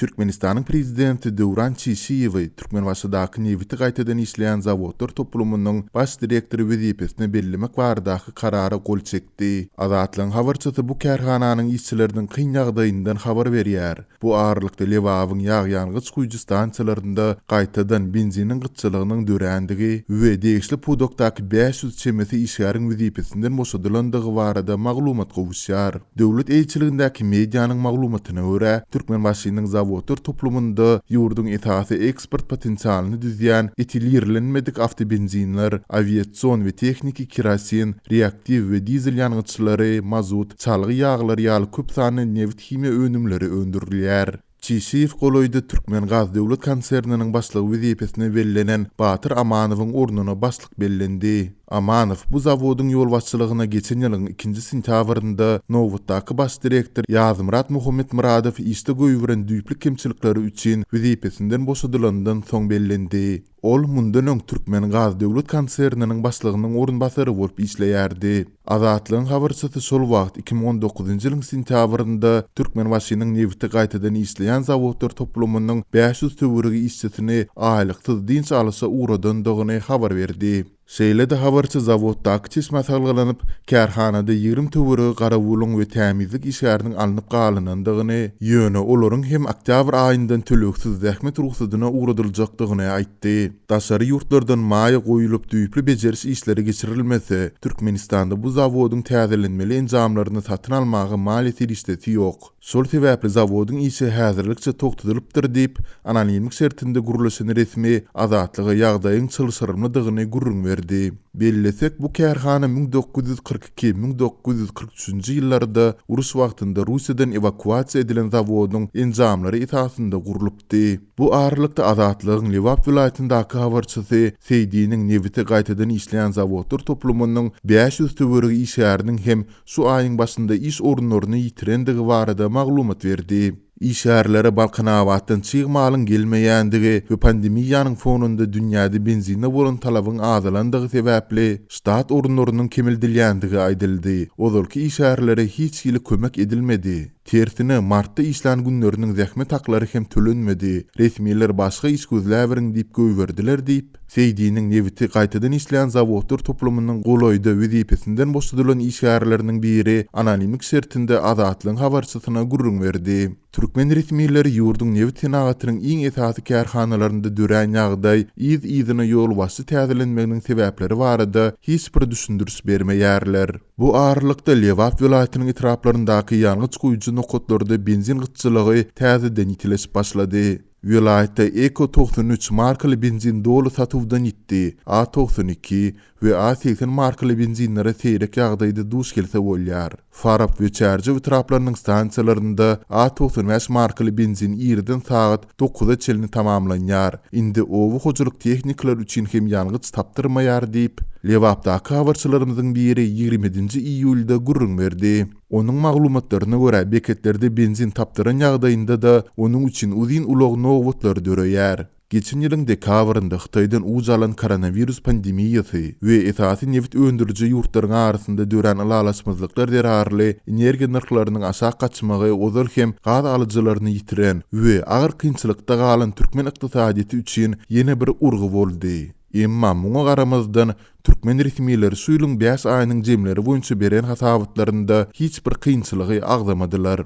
Türkmenistanyň prezidenti Döwran Çişiýewi Türkmenbaşydaky nebiti gaýtadan işleýän zawodlar toplumynyň baş direktory wezipesine bellemek baradaky karara gol çekdi. Azatlygyň habarçysy bu kärhananyň işçileriniň kyn ýagdaýyndan habar berýär. Bu aralykda Lebabyň ýag-ýangyç guýujy stansiýalarynda gaýtadan benziniň gytçylygynyň dörändigi we degişli pudakdaky 500 çemesi işgäriň wezipesinden boşadylandygy barada maglumat gowuşýar. Döwlet eýeçiligindäki medianyň maglumatyna görä, Türkmenbaşynyň zawodlar toplumynda ýurduň esasy eksport potensialyny düzýän etilirlenmedik awtobenzinler, awiasion we tehniki kerosin, reaktiw we dizel ýangyçlary, mazut, çalgy ýaglary ýaly köp sanly nebit-himiýa önümleri öndürilýär. Çişiýew golaýda Türkmengaz döwlet konserniniň başlygy wezipesine bellenen Batyr Amanowyň ornuna başlyk bellendi. Amanow bu zawodyň ýolbaşçylygyna geçen ýylyň ikinji sentýabrynda nobatdaky baş direktor Ýazmyrat Muhammetmyradow işde goýberen düýpli kemçilikleri üçin wezipesinden boşadylandan soň bellendi. Ol mundan öň Türkmengaz döwlet konserniniň başlygynyň orunbasary bolup işleýärdi. Azatlygyň habarçysy şol wagt 2019-njy ýylyň sentýabrynda Türkmenbaşynyň nebiti gaýtadan işleýän zawodlar toplumynyň 500 töweregi işçisini aýlyksyz dynç alyşa ugradandygyny habar berdi. Şeýle-de habarçy zawoddaky çeşmä salgylanyp, kärhanada 20 töweregi garawulyň we tämizlik işgäriniň alnyp galynandygyny, ýöne olaryň hem oktýabr aýyndan tölegsiz zähmet rugsadyna ugradyljakdygyny aýtdy. Daşary ýurtlardan maýa goýulyp düýpli bejeriş işleri geçirilmese, Türkmenistanda bu zawodyň täzelenmeli enjamlaryny satyn almaga maliýe serişdesi ýok. Şol sebäpli zawodyň işi häzirlikçe togtadylypdyr diýip, anonimlik şertinde gürleşen resmi Azatlyga ýagdaýyň çylşyrymlydygyny gürrüň berdi. Bellesek, bu kärhana 1942, 1943-nji ýyllarda uruş wagtynda Russiýadan ewakuasiýa edilen zawodyň enjamlary esasynda gurlupdy. Bu aralykda Azatlygyň Lebap welaýatyndaky habarçysy Seýdiniň nebiti gaýtadan işleýän zawodlar toplumynyň 500 töweregi işgäriniň hem şu aýyň başynda iş orunlaryny ýitirendigi barada maglumat berdi. Işgärlere Balkanabatdan çig malyň gelmeýändigi we pandemiýanyň fonunda dünýäde benzine bolan talabyň azalandygy sebäpli ştat orunlarynyň kemeldilýändigi aýdyldy. Ozalky işgärlere hiç hili kömek edilmedi. Tersine, martda işlän günleriniň zähmet haklary hem tölenmedi. Resmiler başga iş gözläberiň diýip goýberdiler diýip, Seýdiniň nebiti gaýtadan işleýän zawodlar toplumynyň golaýda wezipesinden boşadylan işgärleriniň biri anonimlik şertinde Azatlygyň habarçysyna gürrüň berdi. Türkmen resmileri ýurduň nebit senagatynyň iň esasy kärhanalarynda dörän ýagdaý, yz-yzyna ýolbaşçy täzelenmeginiň sebäpleri barada hiç bir düşündiriş bermeýärler. Bu aralykda, Lebap welaýatynyň etraplaryndaky ýangyç guýujy nokatlarda benzin gytçylygy täzeden ýitileşip başlady. Welaýatda Eko 93 markaly benzin doly satuwdan ýitdi, A 92 we A 80 markaly benzinlere seýrek ýagdaýda duş gelse bolýar. Farap we Çärjew etraplarynyň stansiýalarynda A 95 markaly benzin irden sagat dokuza çenli tamamlanýar. Indi oba hojalyk tehnikalary üçin hem ýangyç tapdyrmaýar diýip, Lebapdaky habarçylarymyzyň biri 27-nji iýulda gürrüň berdi. Onuň maglumatlaryna görä, beketlerde benzin tapdyran ýagdaýynda-da, onuň üçin uzyn ulag nobatlary döreýär. Geçen ýylyň dekabrynda Hytaýdan uç alan koronawirus pandemiýasy we esasy nebit öndüriji ýurtlaryň arasynda dörän ylalaşmazlyklar zerarly energiýa nyrhlarynyň aşak gaçmagy ozal hem gaz alyjylaryny ýitiren we agyr kynçylykda galan türkmen ykdysadyýeti üçin ýene bir urgy boldy. Emma muňa garamazdan, türkmen resmileri şu ýylyň bäş aýynyň jemleri boýunça beren hasabatlarynda hiç bir kynçylygy agzamadylar.